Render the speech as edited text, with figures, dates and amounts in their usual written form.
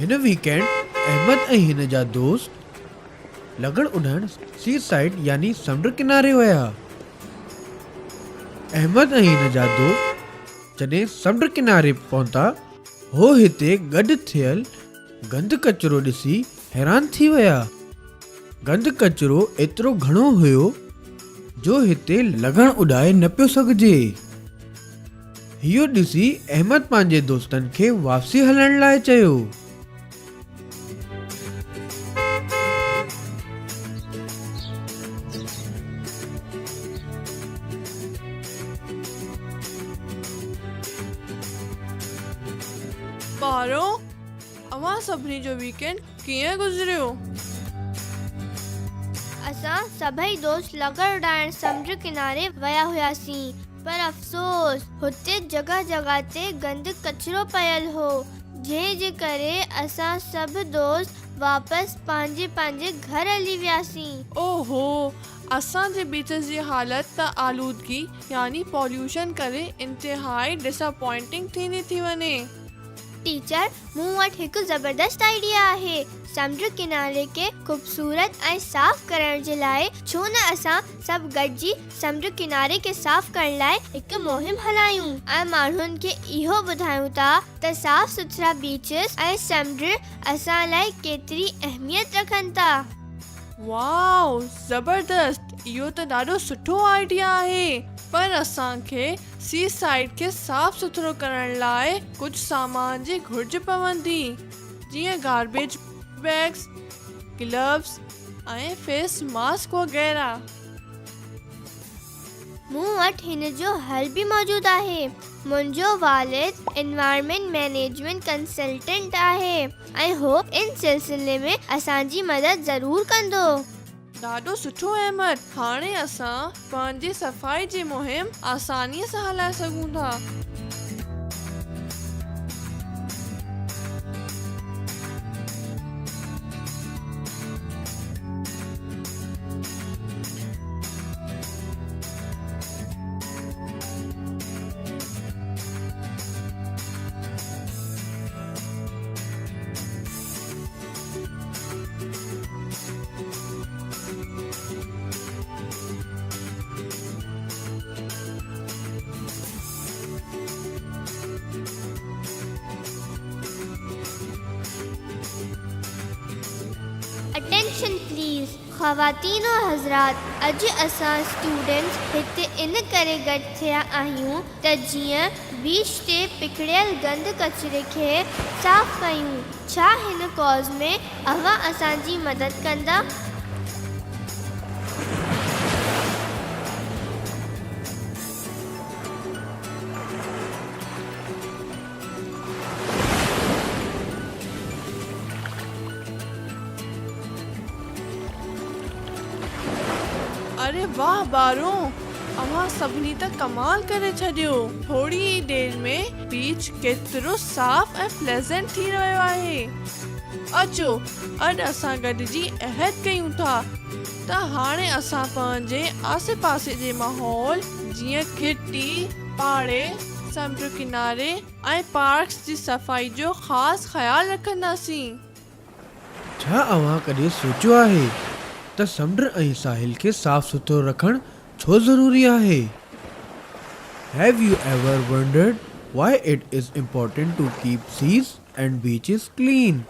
هن week and Ahmed ۽ هن جا دوست لغڙ اڏائڻ سي سائيڊ يعني سمنڊ ڪناري ويا. احمد ۽ هن جا دوست جڏهن سمنڊ ڪناري پهتا، هو هتي گڏ ٿيل گند ڪچرو ڏسي حيران ٿي ويا. گند ڪچرو ايترو گهڻو هيو جو هتي لغڙ اڏائي نه پيو سگهجي. اهو ڏسي احمد پنهنجي دوستن کي واپسي هلڻ لاء چيو. ٻارو، اوهان سڀني جو ويڪ اينڊ ڪيئن گذريو؟ اسان سڀئي دوست لغڙ اڏائڻ سمنڊ ڪناري ويا هياسين. پر افسوس! هتي جڳهه جڳهه تي گند ڪچرو پيل هو، جنهن جي ڪري اسان سڀ دوست واپس پنهنجي پنهنجي گهر هلي وياسين. اوهو! اسان جي بيچز جي حالت ته آلودگي يعني پوليوشن ڪري انتهائي ڊس اپوائنٽنگ ٿيندي ٿي وڃي. ٽيچر، مون وٽ هڪ زبردست آئيڊيا آهي. سمنڊ ڪناري کي خوبصورت ۽ صاف ڪرڻ جي لاء ڇو نه اسان سڀ گڏجي سمنڊ ڪناري کي صاف ڪرڻ لاء هڪ مهم هلايون ۽ ماڻهن کي اهو ٻڌايون ٿا ته صاف سٿرا بيچز ۽ سمنڊ اسان لاء ڪيتري اهميت رکن ٿا. واء زبردست اهو ته ڏاڍو سٺو آئيڊيا آهي پر اسان کي سي سائيڊ کي صاف سٿرو ڪرڻ لاء ڪجهه سامان جي گهرج پوندي جيئن garbage bags, gloves ۽ face mask وغيره. مون وٽ هن جو حل به موجود آهي. منهنجو والد انوائرمينٽ مئنيجمينٽ ڪنسلٽنٽ آهي ۽ هو ان سلسلي ۾ اسان جي مدد ضرور ڪندو. ڏاڍو سٺو احمد، هاڻي اسان پنهنجي صفائي جي مهم آسانيء سان هلائي سگهون ٿا. اٽينشن پليز خواتين و حضرات اڄ اسان اسٽوڊنٽس هتي ان ڪري گڏ ٿيا آهيون ته جيئن بيچ تي پکڙيل گند ڪچري کي صاف ڪيون ڇا هن ڪاز ۾ اوهان اسان جي مدد ڪندا؟ اري واهه ٻارو! اوهان سڀني ته ڪمال ڪري ڇڏيو. ٿوري ئي دير ۾ بيچ ڪيترو صاف ۽ پليزنٽ ٿي رهيو آهي. اچو اڄ اسان گڏجي عهد ڪيون ٿا ته هاڻي اسان پنهنجي آسي پاسي جي ماحول جيئن گهٽي، پاڙي، سمنڊ ڪناري ۽ پارڪس جي صفائي جو خاص خيال رکنداسين. ڇا اوهان ڪڏهن سوچيو آهي ته سمنڊ ۽ ساحل کي صاف سٿرو رکڻ ڇو ضروري آهي؟ Have you ever wondered why it is important to keep seas and beaches clean?